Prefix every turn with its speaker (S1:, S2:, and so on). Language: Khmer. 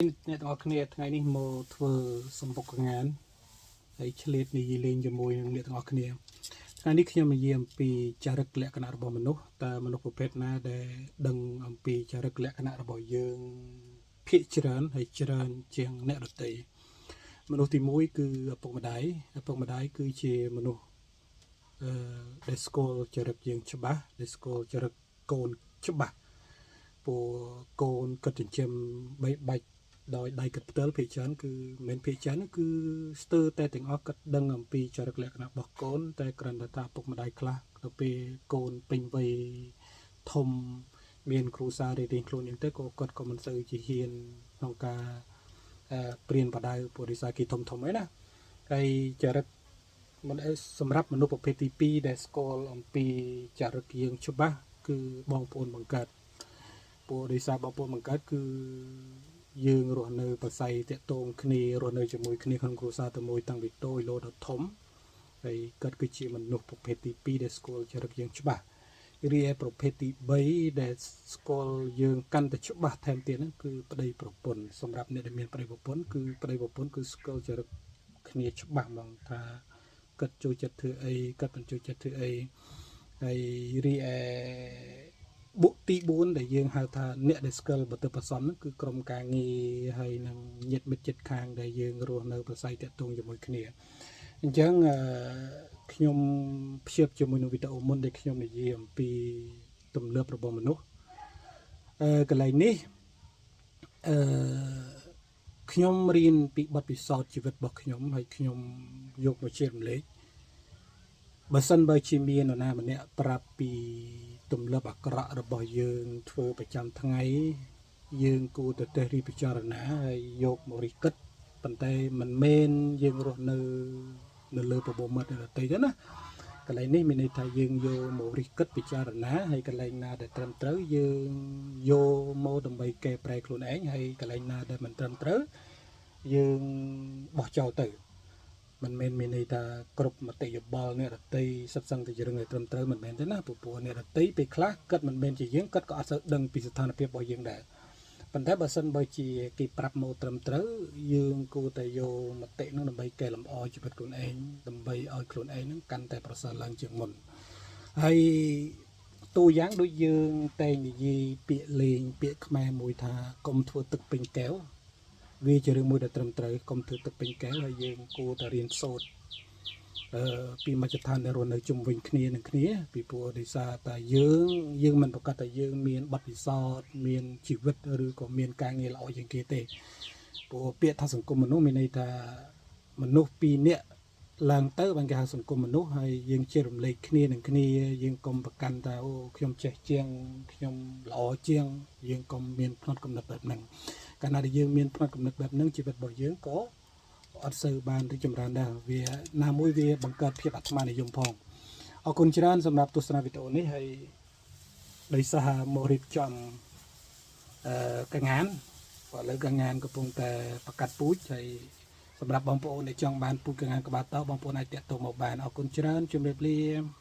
S1: អ្នកទាំងអស់គ្នាថ្ងៃនេះមកធ្វើសម្បុកកងានហើយឆ្លៀតនិយាយលេងជាមួយនឹងអ្នកទាំងអស់គ្នាថ្ងៃនេះខ្ញុំនិយាយអំពីចរិតលក្ខណៈរបស់មនុស្សតើមនុស្សប្រភេទណាដែលដឹងអំពីចរិតលក្ខណៈរបស់យើងភាគច្រើនហើយច្រើនជាងអ្នកដទៃមនុស្សទី1គឺឪពុកម្ដាយឪពុកម្ដាយគឺជាមនុស្សអឺដែលស្គាល់ចរិតយើងច្បាស់ដែលស្គាល់ចរិតកូនច្បាស់ ព្រោះកូនគិតចិញ្ចឹមបីបាច់ដោយដៃគិតផ្ទាល់ភាគច្រើនគឺមិនមែនភាគច្រើនគឺស្ទើរតែទាំងអស់គិតដឹងអំពីចរិតលក្ខណៈរបស់កូនតែគ្រាន់តែថាឪពុកម្ដាយខ្លះទៅពេលកូនពេញវ័យធំមានគ្រួសាររៀងៗខ្លួនយ៉ាងទៅក៏គាត់ក៏មិនសូវជាហ៊ានក្នុងការអឺព្រៀនបដៅព្រោះរិសាគេធំធំអីណាហើយចរិតមិនអីសម្រាប់មនុស្សប្រភេទទី2ដែលស្គាល់អំពីចរិតយើងច្បាស់គឺបងប្អូនបង្កើត ព្រោះដោយសារបងប្អូនបង្កើតគឺយើងរស់នៅប្រស័យតាក់ទងគ្នារស់នៅជាមួយគ្នាក្នុងគ្រួសារតែមួយតាំងពីតូចរហូតដល់ធំហើយគាត់គឺជាមនុស្សប្រភេទទី2ដែលស្គាល់ចរិតយើងច្បាស់រីឯប្រភេទទី3ដែលស្គាល់យើងកាន់តែច្បាស់ថែមទៀតហ្នឹងគឺប្តីប្រពន្ធសម្រាប់អ្នកដែលមានប្តីប្រពន្ធគឺប្តីប្រពន្ធគឺស្គាល់ចរិតគ្នាច្បាស់ហ្មងថាគាត់ចូលចិត្តធ្វើអីគាត់មិនចូលចិត្តធ្វើអីហើយរីឯ បុកទី4ដែលយើងហៅថាអ្នកដែលស្គាល់បើទៅប្រសំហ្នឹងគឺក្រុមការងារហើយនឹងញាតិមិត្តជិតខាងដែលយើងរស់នៅប្រស័យតាក់ទងជាមួយគ្នាអញ្ចឹងអឺខ្ញុំព្យាបជាមួយនឹងវីដេអូមុនដែលខ្ញុំនិយាយអំពីទម្លាប់របស់មនុស្សអឺកន្លែងនេះអឺខ្ញុំរៀនពីបទពិសោធន៍ជីវិតរបស់ខ្ញុំហើយខ្ញុំយកមកជារំលែក បើសិនបើជាមាននរណាម្នាក់ប្រាប់ពីទម្លាប់អាក្រក់របស់យើងធ្វើប្រចាំថ្ងៃយើងគួរតែទេរិះពិចារណាហើយយកមករិះគិតប៉ុន្តែមិនមែនយើងរស់នៅនៅលើបបោមាត់អ្នកដទៃទេណាកន្លែងនេះមានន័យថាយើងយកមករិះគិតពិចារណាហើយកន្លែងណាដែលត្រឹមត្រូវយើងយកមកដើម្បីកែប្រែខ្លួនឯងហើយកន្លែងណាដែលមិនត្រឹមត្រូវយើងបោះចោលទៅ មិនមែនមានន័យថាគ្រប់មតិយោបល់អ្នករតីសិតសឹងតែជារឿងដែលត្រឹមត្រូវមិនមែនទេណាព្រោះពួកអ្នករតីពេលខ្លះគាត់មិនមែនជាយើងគាត់ក៏អត់សូវដឹងពីស្ថានភាពរបស់យើងដែរប៉ុន្តែបើសិនបើជាគេប្រាប់មកត្រឹមត្រូវយើងគួរតែយកមតិនោះដើម្បីកែលម្អជីវិតខ្លួនឯងដើម្បីឲ្យខ្លួនឯងនឹងកាន់តែប្រសើរឡើងជាងមុនហើយតួយ៉ាងដូចយើងតែងនិយាយពាក្យលេងពាក្យខ្មែរមួយថាកុំធ្វើទឹកពេញកែវ វាជារឿងមួយដែលត្រឹមត្រូវកុំធ្វើទឹកពេញកែវហើយយើងគួរតែរៀនសូត្រអឺពីមជ្ឈដ្ឋានដែលរស់នៅជុំវិញគ្នានឹងគ្នាពីព្រោះដោយសារតែយើងយើងមិនប្រកាសតែយើងមានបទពិសោធន៍មានជីវិតឬក៏មានការងារល្អជាងគេទេព្រោះពាក្យថាសង្គមមនុស្សមានន័យថាមនុស្សពីរនាក់ឡើងទៅបានគេហៅសង្គមមនុស្សហើយយើងជារំលែកគ្នានឹងគ្នាយើងកុំប្រកាន់ថាអូខ្ញុំចេះជាងខ្ញុំល្អជាងយើងកុំមានផ្នត់គំនិតបែបហ្នឹង កាលណាដែលយើងមានផ្នត់គំនិតបែបហ្នឹងជីវិតរបស់យើងក៏អត់សូវបានរីកចម្រើនដែរវាណាមួយវាបង្កើតភាពអាត្មានិយមផងអរគុណច្រើនសម្រាប់ទស្សនាវីដេអូនេះហើយដោយសារមករៀបចំអឺកងានបើឥឡូវកងានកំពុងតែប្រកាត់ពូជហើយសម្រាប់បងប្អូនដែលចង់បានពូជកងានក្បាលតោបងប្អូនអាចតាក់ទងមកបានអរគុណច្រើនជម្រាបលា។